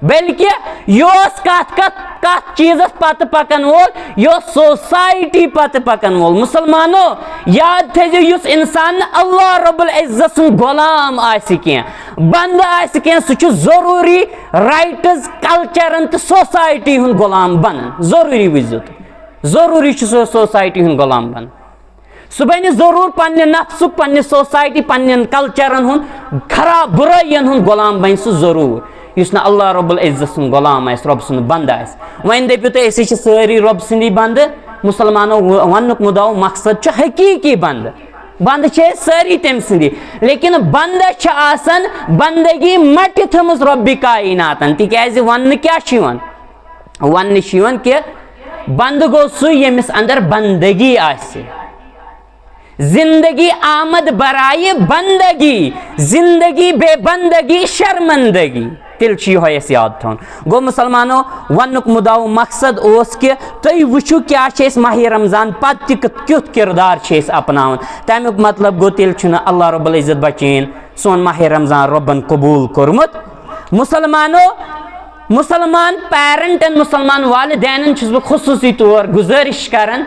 بلکہِ یہِ اوس کتھ کتھ، کتھ چیٖزس پتہٕ پکن وول، یہِ اوس society پتہٕ پکن وول۔ مُسلمانو، یاد تھٲیزیو، یُس انسان نہٕ اللہ رب العزت سُنٛد غلام آسہِ کینٛہہ، بندٕ آسہِ کینٛہہ، سُہ چھُ ضروٗری rights، culture تہٕ society ہُنٛد غلام بنُن۔ ضروٗری وٕچھزیو تُہۍ، ضروٗری چھُ سُہ society ہُنٛد غلام بنُن۔ سُہ بنہِ ضروٗر پننہِ نفسُک، پننہِ society، پننٮ۪ن culture ہُنٛد، خراب بُرٲیین ہُنٛد غلام بنہِ سُہ ضروٗر، یُس نہٕ اللہ رب العزت سُنٛد غلام آسہِ، رۄب سُنٛد بندٕ آسہِ۔ وۄنۍ دٔپِو تُہۍ، أسۍ چھِ سٲری رۄب سٕنٛدی بندٕ۔ مُسلمانو، و-، وننُک مُدا و مقصد چھُ حقیٖقی بندٕ۔ بندٕ چھِ أسۍ سٲری تٔمۍ سٕنٛدی، لیکن بندس چھِ آسان بندگی مٹہِ تھٲمٕژ رۄبِ کایناتن۔ تِکیٛازِ وننہٕ کیٛاہ چھُ یِوان؟ وننہٕ چھُ یِوان کہِ بندٕ گوٚو سُہ، ییٚمِس اندر بندگی آسہِ۔ زندگی آمد برائے بندگی، زندگی بے بندگی شرمندگی۔ تیٚلہِ چھُ یِہوٚے اَسہِ یاد تھاوُن۔ گوٚو مُسلمانو، وننُک مُدا و مقصد اوس کہِ تُہۍ وٕچھِو کیٛاہ چھِ أسۍ ماہِ رمضان پتہٕ تہِ کِتھ-، کیُتھ کردار چھِ أسۍ اپناوان۔ تَمیُک مطلب گوٚو، تیٚلہِ چھُنہٕ اللہ رب العزت بچٲیِن سون ماہِ رمضان رۄبن قبوٗل کوٚرمُت۔ مُسلمانو، مسلمان پیرنٹن، مسلمان والدینن چھُس بہٕ خصوٗصی طور گُزٲرِش کران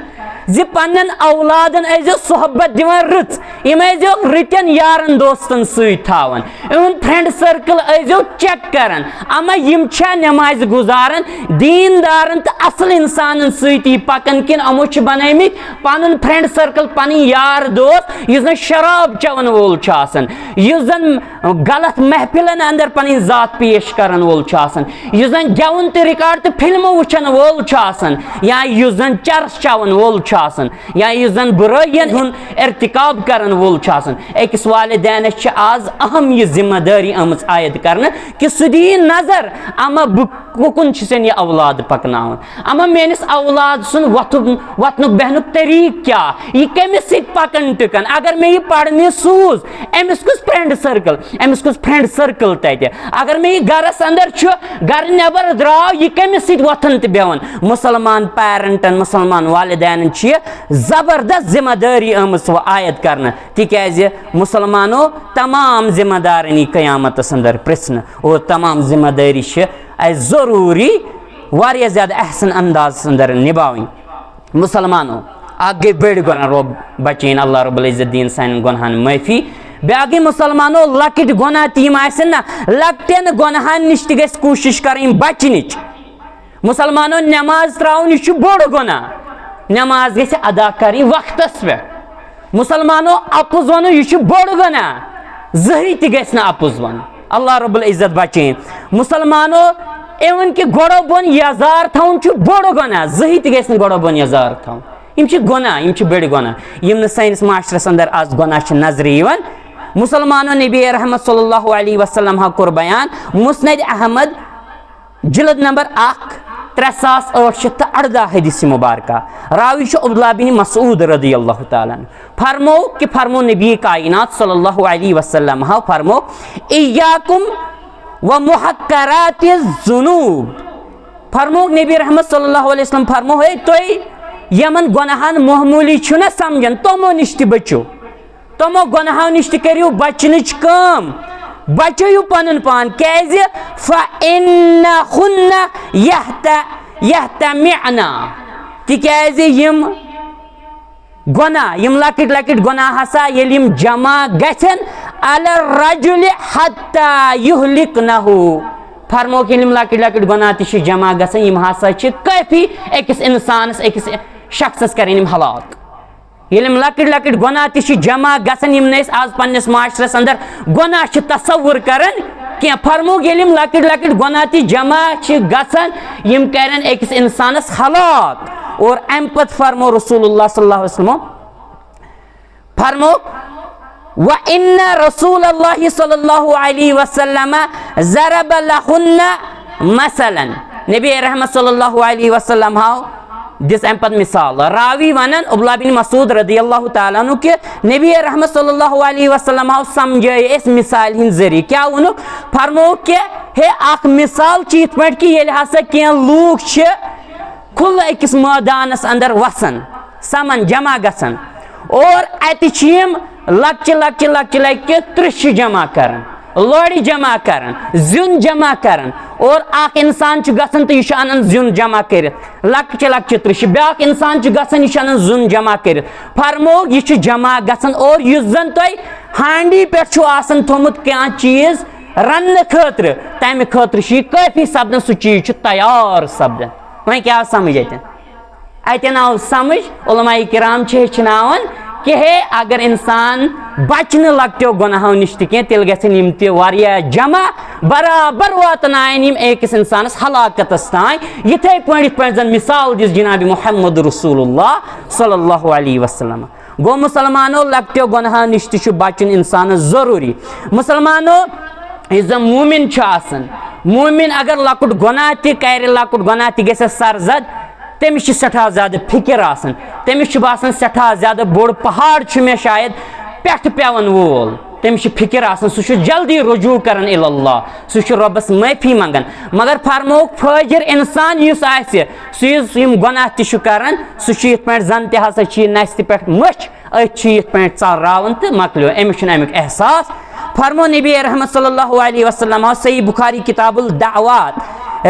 زِ پننٮ۪ن اولادن ٲسۍزیو صحبت دِوان رٕژ، یِم ٲسۍزیو رٕتٮ۪ن یارن دوستن سۭتۍ تھاوان، یِہُنٛد فرینڈ سرکل ٲسۍزیو چیک کران، اما یِم چھا نمازِ گُزاران، دیٖندارن تہٕ اصل انسانن سۭتی پکان کِنہٕ یِمو چھِ بنٲومٕتۍ پنُن فرینڈ سرکل، پنٕنۍ یار دوست، یُس زن شراب چٮ۪ون وول چھُ آسان، یُس زن غلط محفلن اندر پنٕنۍ ذات پیش کرن وول چھُ آسان، یُس زن گٮ۪وُن تہٕ ریکارڈ تہٕ فلمہٕ وٕچھن وول چھُ آسان، یا یُس زن چرس چٮ۪ون وول چھُ آسان، یا یُس زن بُرٲیین ہُنٛد ارتکاب کرن وول چھُ آسان۔ أکِس والدینس چھِ آز اہم یہِ ذمہ دٲری آمٕژ عائد کرنہٕ کہِ سُہ دِیہِ نظر، اما بہٕ کُکُن چھُ ژےٚ یہِ اولاد پکناوان؟ اما میٲنِس اولاد سُنٛد وۄتھُن، وۄتھنُک بیٚہنُک طریٖقہٕ کیٛاہ؟ یہِ کٔمِس سۭتۍ پکان ٹکان؟ اگر مےٚ یہِ پرنہِ سوٗز، أمِس کُس فرینڈ سرکل، أمِس کُس فرینڈ سرکل تتہِ؟ اگر مےٚ یہِ گرس اندر چھُ، گرٕ نٮ۪بر درٛاو، یہِ کٔمِس سۭتۍ وۄتھان تہٕ بیٚہوان؟ مسلمان پیرنٹن، مسلمان والدینن چھِ یہِ زبردست ذمہ دٲری آمٕژ وۄنۍ عائد کرنہٕ، تِکیازِ مسلمانو تمام ذمہ دارن یی قیامتس اندر پرژھنہٕ، اور تمام ذمہ دٲری چھِ اسہِ ضروٗری واریاہ زیادٕ احسن اندازس اندر نباوٕنۍ۔ مسلمانو، اکھ گٔے بٔڑۍ گۄناہ، رۄب بچٲیِن، اللہ رب العزت دِیِن سانٮ۪ن گۄناہن معٲفی۔ بیٛاکھ گٔے مسلمانو لۄکٕٹۍ گۄناہ تہِ یِم آسن نہ، لۄکٹٮ۪ن گۄناہن نِش تہِ گژھِ کوٗشش کرٕنۍ بچنٕچ۔ مسلمانو، نماز تراوُن، یہِ چھُ بوٚڑ گۄناہ۔ نماز گژھِ ادا کرٕنۍ وقتس پٮ۪ٹھ۔ مسلمانو، اپُز ونُن، یہِ چھُ بوٚڑ گۄناہ۔ زٕہٕے تہِ گژھِ نہٕ اپُز ونُن۔ اللہ رب العزت بچٲیِن۔ مسلمانو، اِوٕن کہِ گۄڈو بۄن یزار تھاوُن چھُ بوٚڑ گۄناہ۔ زٕہٕے تہِ گژھِ نہٕ گۄڈو بۄن یزار تھاوُن۔ یِم چھِ گۄناہ، یِم چھِ بٔڑۍ گۄناہ، یِم نہٕ سٲنِس معاشرس اندر از گۄناہ چھِ نظرِ یِوان۔ مسلمانو، نبی رحمت صلی اللہ علیہ وسلم ہا کوٚر بیان، مسند احمد، جلد نمبر اکھ، ترٛےٚ ساس ٲٹھ شیٚتھ تہٕ اَرداہ حدیث مبارکہ۔ راوی چھُ عبداللہ بن مسعود رضی اللہ تعالیٰ عنہ۔ فرمو کہ فرمو نبی کائنات صلی اللہ علیہ وسلم ہا فرمو، ایاکم و محقرات الذنوب۔ فرمو نبی رحمت صلی اللہ علیہ وسلم فرمو، ہے تُہۍ یمن گۄناہن معمولی چھِو نہ سمجھان، تِمو نِش تہِ بٔچِو۔ تِمو گۄناہو نِش تہِ کٔرِو بچنٕچ کٲم، بچٲیِو پنُن پان، کیازِ؟ فَإِنَّهُنَّ يَحْتَ-، يَحْتَمِعْنَ، تِکیازِ یِم گۄناہ، یِم لۄکٕٹۍ لۄکٕٹۍ گۄناہ ہسا ییٚلہِ یِم جمع گژھن، عَلَى الرَّجُلِ حَتَّى يُهْلِكْنَهُ، فرموکھ ییٚلہِ یِم لۄکٕٹۍ لۄکٕٹۍ گۄناہ تہِ چھِ جمع گژھان، یِم ہسا چھِ کٲفی أکِس انسانس، أکِس شخصس کرن یِم ہلاک۔ ییٚلہِ یِم لۄکٕٹۍ لۄکٕٹۍ گۄناہ تہِ چھِ جمع گژھان، یِم نہٕ أسۍ آز پننِس معاشرس اندر گۄناہ چھِ تصور کران کینٛہہ، فرمووُکھ، ییٚلہِ یِم لۄکٕٹۍ لۄکٕٹۍ گۄناہ تہِ جمع چھِ گژھان، یِم کرن أکِس انسانس ہلاک۔ اور امہِ پتہٕ فرمو رسول اللہ صلی اللہ علیہ وسلم، فرمو، وَإِنَّ رَسُولَ اللَّهِ صَلَّى اللَّهُ عَلَيْهِ وَسَلَّمَ ضَرَبَ لَهُنَّ مَثَلًا۔ نبی رحمت صلی اللہ علیہ وسلم ہاو دِژ امہِ پتہٕ مثال۔ راوی ونان عبداللہ بن مسعود رضی اللہ تعالیٰ عنہ کہ نبی رحمت صلی اللہ علیہ وسلم ہاو سمجھٲے أسۍ مثال ہٕنٛدۍ ذٔریعہٕ۔ کیٛاہ ووٚنُکھ؟ فرمووُکھ کہ ہے، اکھ مثال چھِ یِتھ پٲٹھۍ کہ ییٚلہِ ہسا کینٛہہ لوٗکھ چھِ کھُلہٕ أکِس مٲدانس اندر وسان، سمان جمع گژھان، اور اتہِ چھِ یِم لۄکچہِ لۄکچہِ لۄکچہِ لۄکچہِ ترٕٛشہِ جمع کران، لورِ جمع کران، زیُن جمع کران، اور اکھ انسان چھُ گژھان تہٕ یہِ چھُ انان زیُن جمع کٔرِتھ، لۄکچہِ لۄکچہِ ترٕٛشہِ، بیٛاکھ انسان چھُ گژھان، یہِ چھُ انان زیُن جمع کٔرِتھ۔ فرمووُکھ، یہِ چھُ جمع گژھان، اور یُس زن تۄہہِ ہانڈی پٮ۪ٹھ چھُو آسان تھوٚمُت کانٛہہ چیٖز رننہٕ خٲطرٕ، تمہِ خٲطرٕ چھُ یہِ کٲفی سپدان، سُہ چیٖز چھُ تیار سپدان۔ وۄنۍ کیٛاہ آو سمجھ اتٮ۪ن؟ اتٮ۪ن آو سمجھ، علماء کرام چھِ ہیٚچھناوان کہ ہے، اگر انسان بچنہٕ لۄکٹیو گۄناہو نِش تہِ کینٛہہ، تیٚلہِ گژھن یِم تہِ واریاہ جمع، برابر واتناین یِم أکِس انسانس ہلاکتس تام۔ یِتھے پٲٹھۍ، یِتھ پٲٹھۍ زن مثال دِژ جناب محمد رسول اللہ صلی اللہ علیہ وسلم۔ گوٚو مسلمانو، لۄکٹیو گۄناہو نِش تہِ چھُ بچُن انسانس ضروٗری۔ مسلمانو، یُس زن مومن چھُ آسان، مومن اگر لۄکُٹ گۄناہ تہِ کرِ، لۄکُٹ گۄناہ تہِ گژھٮ۪س سرزد، تٔمِس چھِ سٮ۪ٹھاہ زیادٕ فِکر آسان، تٔمِس چھُ باسان سٮ۪ٹھاہ زیادٕ بوٚڑ پہاڑ چھُ مےٚ شاید پٮ۪ٹھٕ پٮ۪وان وول، تٔمِس چھِ فِکر آسان، سُہ چھُ جلدی رجوع کران الی اللہ، سُہ چھُ رۄبس معٲفی منٛگان۔ مگر فرمووُکھ، فٲجر انسان یُس آسہِ، سُہ یُس یِم گۄناہ تہِ چھُ کران، سُہ چھُ یِتھ پٲٹھۍ زن تہِ ہسا چھِ یہِ نستہِ پٮ۪ٹھ مٔچھ، أتھۍ چھِ یِتھ پٲٹھۍ ژَل راوان تہٕ مۄکلیو، أمِس چھُنہٕ اَمیُک احساس۔ فرمو نبی رحمت صلی اللہ علیہ وسلم، صحیح بخاری کتاب الدعوات،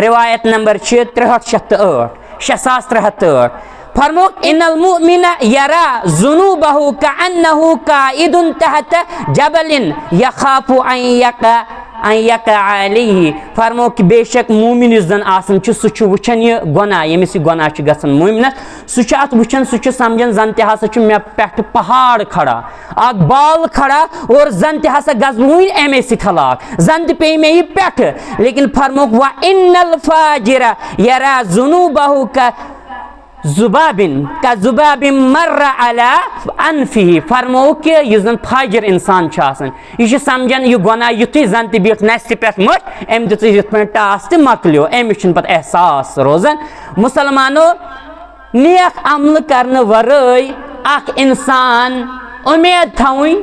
روایت نمبر چھِ ترٛےٚ ہَتھ شیٚتھ تہٕ ٲٹھ، شےٚ ساس ترٛےٚ ہَتھ تہٕ ٲٹھ۔ فرمووُکھ، "ان المؤمن یرا ذنوبہ کأنہ قاعد تحت جبل یخاف ان یقع، ان یقع علیہ۔" فرمووُکھ کہِ بے شک مومن یُس زن آسان چھُ، سُہ چھُ وٕچھان یہِ گۄناہ، ییٚمِس یہِ گۄناہ چھُ گژھان مومنس، سُہ چھُ اتھ وٕچھان، سُہ چھُ سمجھان زن تہِ ہسا چھُ مےٚ پٮ۪ٹھ پہاڑ کھڑا، اکھ بال کھڑا، اور زن تہِ ہسا گژھٕ بہٕ وٕنۍ امے سۭتۍ ہلاک، زن تہِ پیٚیہِ مےٚ یہِ پٮ۪ٹھٕ۔ لیکن فرمووُکھ، "وان الفاجر یرا ذنوبہ کا ذباب، کا ذباب مر علی انفہ۔" فرمووُکھ کہِ یُس زن فاجر انسان چھُ آسان، یہِ چھُ سمجھان یہِ گۄناہ یُتھُے زن تہِ بیٖٹھ نستہِ پٮ۪ٹھ مٔٹھۍ، أمۍ دِژٕس یِتھ پٲٹھۍ ٹاس تہٕ مۄکلیو، أمِس چھُنہٕ پتہٕ احساس روزان۔ مسلمانو، نیک عملہٕ کرنہٕ ورٲے اکھ انسان اُمید تھاوٕنۍ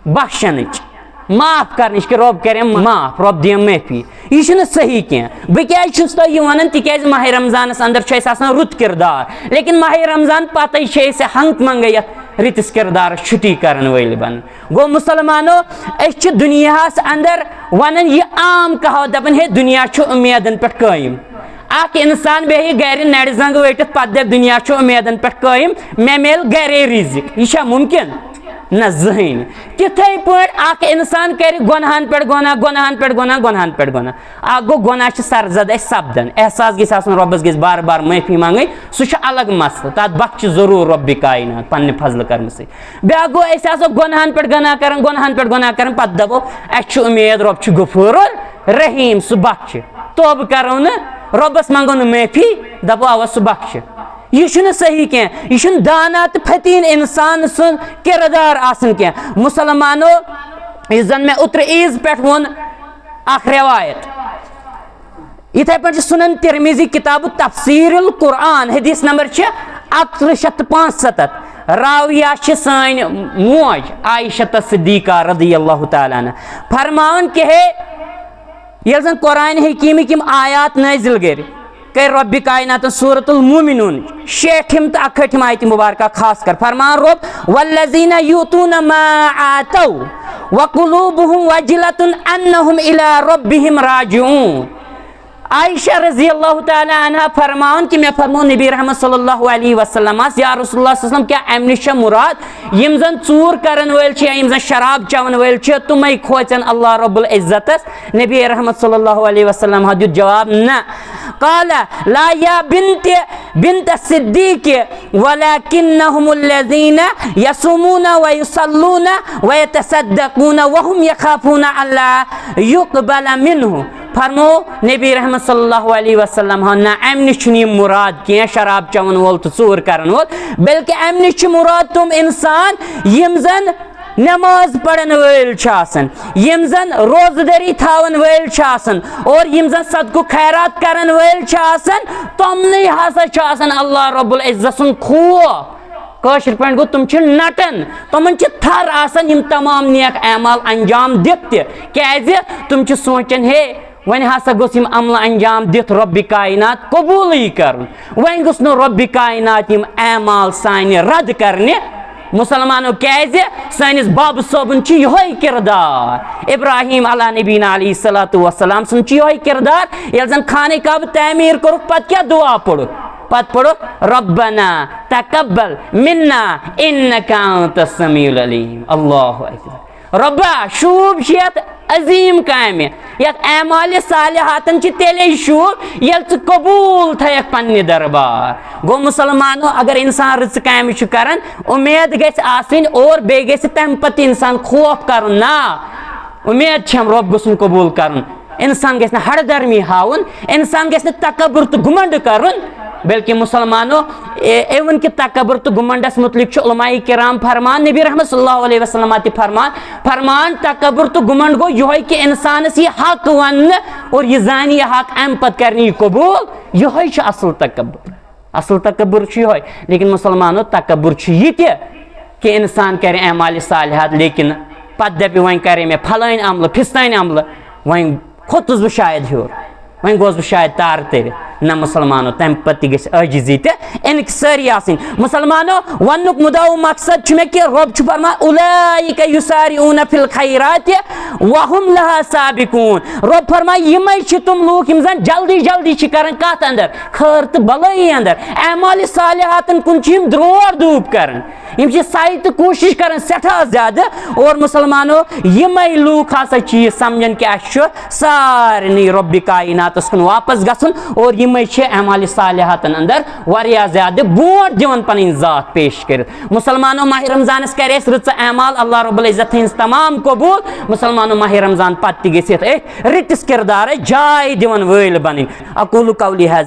بخشنٕچ، معاف کرنٕچ، کہِ رۄب کریم معاف، رۄب دِیم معٲفی، یہِ چھُنہٕ صحیح کینٛہہ۔ بہٕ کیازِ چھُس تۄہہِ یہِ ونان؟ تِکیازِ ماہِ رمضانس اندر چھُ اَسہِ آسان رُت کردار، لیکن ماہِ رمضان پتے چھِ أسۍ ہنگ منگے یتھ رٕتِس کردارس چھُٹی کرن وٲلۍ بنان۔ گوٚو مسلمانو، أسۍ چھِ دُنیاہس اندر ونان یہِ عام کہاوت، دپان، "ہے، دُنیا چھُ اُمیدن پٮ۪ٹھ قٲیِم۔" اکھ انسان بیٚہہِ گرِ نرِ زنٛگہٕ ؤٹِتھ، پتہٕ دپہِ، "دُنیا چھُ اُمیدن پٮ۪ٹھ قٲیِم، مےٚ میلہِ گرے رِزِق۔" یہِ چھا مُمکِن؟ نہ، زٕہٕنۍ۔ تِتھے پٲٹھۍ اکھ انسان کرِ گۄنہن پٮ۪ٹھ گۄناہ، گۄنہن پٮ۪ٹھ گۄناہ، گۄنہن پٮ۪ٹھ گۄناہ۔ اکھ گوٚو، گۄناہ چھِ سرزد اَسہِ سپدان، احساس گژھِ آسُن، رۄبس گژھِ بار بار معٲفی منٛگٕنۍ، سُہ چھُ الگ مسلہٕ، تتھ بخشہِ ضروٗر رۄبِ کائنات پننہِ فضلہٕ کرمہٕ سۭتۍ۔ بیٛاکھ گوٚو، أسۍ آسو گۄنہن پٮ۪ٹھ گۄناہ کران، گۄنہن پٮ۪ٹھ گۄناہ کران، پتہٕ دپو، اسہِ چھُ اُمید رۄب چھُ غفور رحیم، سُہ بخشہِ۔ توبہٕ کرو نہٕ، رۄبس منٛگو نہٕ معٲفی، دپو، اوا، سُہ بخشہِ۔ یہِ چھُنہٕ صحیح کینٛہہ، یہِ چھُنہٕ دانا تہٕ فتیٖن انسان سُنٛد کردار آسان کینٛہہ۔ مسلمانو، یُس زن مےٚ اوترٕ عیٖز پٮ۪ٹھ ووٚن، اکھ روایت، یِتھے پٲٹھۍ چھُ سُنن ترمذی، کتاب تفسیر القرآن، حدیث نمبر چھِ اَکترٕہ شیٚتھ تہٕ پانٛژھ ستتھ۔ راویہ چھِ سٲنۍ موج عائشہ صدیقہ رضی اللہ تعالیٰ عنہ فرماوان کہِ ہے، ییٚلہِ زن قرآن حکیمٕکۍ یِم آیات نٲزِل گٔرۍ، کٔرۍ رۄبِ کائناتن سورۃ المومنون شیٹھِم تہٕ اکہٲٹھِم آیتِ مبارکہ خاص کر فرمان رۄب، "والذین یؤتون ما آتوا وقلوبہم وجلة انہم الی ربہم راجعون۔" عائشہ رضی اللہ تعالیٰ عنہا فرماوان کہِ مےٚ فرموو نبی رحمت صلی اللہ علیہ وسلمس، یا رسول اللہ صلی اللہ علیہ وسلم، کیٛاہ امہِ نِش چھا مراد یِم زن ژوٗر کرن وٲلۍ چھِ یا یِم زن شراب چٮ۪وان وٲلۍ چھِ، تِمے کھوژن اللہ رب العزتس؟ نبی رحمت صلی اللہ علیہ وسلم ہا دیُت جواب، نہ۔ قال، لا یا بنت، بنت الصدیق، ولکنہم الذین یصومون ویصلون ویتصدقون وہم یخافون الا یقبل منہ۔ فرمو نبی رحمت صلی اللہ علیہ وسلم ہا، نہ، امہِ نِش چھُنہٕ یہِ مراد کینٛہہ، شراب چٮ۪وان وول تہٕ ژوٗر کرن وول، بلکہِ امہِ نِش چھِ مراد تِم انسان یِم زن نماز پرن وٲلۍ چھِ آسان، یِم زن روزٕ دٲری تھاون وٲلۍ چھِ آسان، اور یِم زن صدقہٕ خیرات کرن وٲلۍ چھِ آسان، تِمنٕے ہسا چھُ آسان اللہ رب العزت سُنٛد خوف۔ کٲشِر پٲٹھۍ گوٚو، تِم چھِ نٹان، تِمن چھِ تھر آسان یِم تمام نیک اعمال انجام دِتھ تہِ۔ کیازِ؟ تِم چھِ سونٛچان، ہے، وۄنۍ ہسا گوٚژھ یِم عملہٕ انجام دِتھ رۄبِ کائنات قبوٗلٕے کرُن۔ وۄنۍ گوٚژھ نہٕ رۄبِ کائنات یِم اعمال سانہِ رد کرنہِ۔ مسلمانو، کیازِ؟ سٲنِس بابہٕ صٲبُن چھُ یِہوٚے کردار، ابراہیم علیٰ نبینا علیہ الصلوۃ والسلام سُنٛد چھُ یِہوٚے کردار۔ ییٚلہِ زن خانہ کعبہٕ تعمیٖر کوٚرُکھ، پتہٕ کیٛاہ دُعا پوٚرُکھ؟ پتہٕ پوٚرُکھ، ربنا تقبل منا انک انت السمیع العلیم۔ اللہ اکبر۔ رۄبا، شوٗب چھِ یَتھ عظیٖم کامہِ، یَتھ اعمالِ صالحاتن چھِ تیٚلے شوٗب، ییٚلہِ ژٕ قبوٗل تھایَکھ پننہِ دربار۔ گوٚو مسلمانو، اگر انسان رٕژٕ کامہِ چھُ کران، اُمید گژھِ آسٕنۍ اور بیٚیہِ گژھِ تَمہِ پتہٕ انسان خوف کرُن، نا، اُمید چھَم رۄب گوٚژھُم قبوٗل کرُن۔ انسان گژھِ نہٕ ہڑ درمی ہاوُن، انسان گژھِ نہٕ تکبر تہٕ گُمنڈ کرُن، بلکہ مسلمانو، اے-، even کہ تکبر تہٕ گُمنڈس متعلق چھُ علماء کرام فرمان، نبی رحمت صلی اللہ علیہ وسلم تہِ فرمان، فرمان، تکبر تہٕ گُمنڈ گوٚو یِہوٚے کہ انسانس یہِ حق وننہٕ اور یہِ زانہِ یہِ حق، امہِ پتہٕ کرِ نہٕ یہِ قبوٗل، یِہوٚے چھُ اصل تکبر۔ اصل تکبر چھُ یِہوٚے۔ لیکن مسلمانو، تکبر چھُ یہِ تہِ کہ انسان کرِ اعمالِ صالحات، لیکن پتہٕ دپہِ، وۄنۍ کرے مےٚ پھلٲنۍ عملہٕ، فستٲنۍ عملہٕ، وۄنۍ کھوٚتُس بہٕ شاید ہیوٚر، وۄنۍ گوس بہٕ شاید تارٕ تٔرِتھ۔ نہ مسلمانو، تمہِ پتہٕ تہِ گژھِ عٲجزی تہٕ انکسٲری آسٕنۍ۔ مسلمانو، وننُک مُدعا و مقصد چھُ مےٚ کہِ رۄب چھُ فرمان، اولئک یسارعون فی الخیرات وہم لہا سابقون۔ رۄب فرمان، یِمے چھِ تِم لوٗکھ یِم زن جلدی جلدی چھِ کران کتھ اندر؟ خٲر تہٕ بلٲیی اندر، اعمال صالحاتن کُن چھِ یِم درور دوٗب کران۔ یِم چھِ سعی تہٕ کوٗشِش کران سٮ۪ٹھاہ زیادٕ۔ اور مسلمانو، یِمے لوٗکھ ہسا چھِ یہِ سمجھان کہِ اَسہِ چھُ سارنٕے رۄبِ کایناتس کُن واپس گژھُن، اور یِمے چھِ اعمال صالحاتن اندر واریاہ زیادٕ برونٛٹھ دِوان پنٕنۍ ذات پیش کٔرِتھ۔ مسلمانو، ماہِ رمضانس کرِ اَسہِ رٕژٕ اعمال، اللہ رب العزت تھٲیِن تمام قبول۔ مسلمانو، ماہِ رمضان پتہٕ تہِ گٔژھِتھ أتھۍ رٕتِس کردارس جاے دِوان وٲلۍ بنٕنۍ۔ اقول قولی هذا